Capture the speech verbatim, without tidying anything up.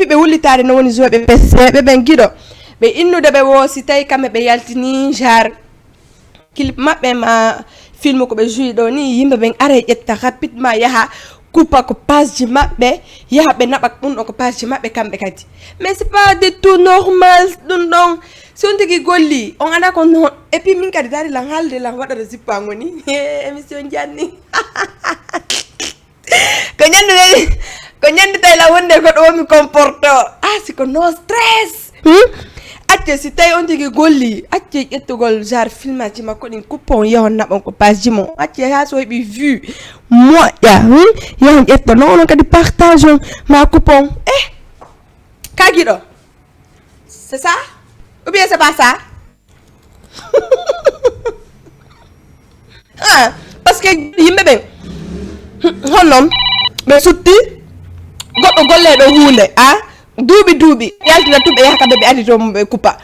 ɓe wullitaade no woni joueɓe pc ɓe ɓen giɗo ɓe innude ɓe woo si tawi kamɓe ɓe yaltini genre clip maɓɓe ma film ko ɓe jui ɗo ni yimɓe ɓen ara e ƴetta rapidement yaha kuppa ko pageji maɓɓe yaha ɓe naɓa ɗum ɗo ko pageji maɓɓe kamɓe kadi mais c'est pas de tout normal ɗum ɗon si on tigi golli on ana ko non et puis min kadi dari lan haalde lan waɗata zippa ngoni émission janni ko ñande nani ko ñande tawi lan wonde ko ɗo womi comporto ah si ko no stress hmm? Acce si tawi on tigi golli acce ƴettugol genre filmaji makko ɗin kuppo on yehon naɓon ko pageji mo acce ha so heɓi vue moƴƴa hmm? Yehon ƴetta no onon kadi partage on ma kuppo on eh kagiɗo c'est ça ou bien c'est pas ça ah, parce que yimɓe ɓen honnon ɓe sutti goɗɗo golleɗo hunde a duuɓi duuɓi yaltina tun ɓe yaha kamɓe ɓe adi to ɓe kuppa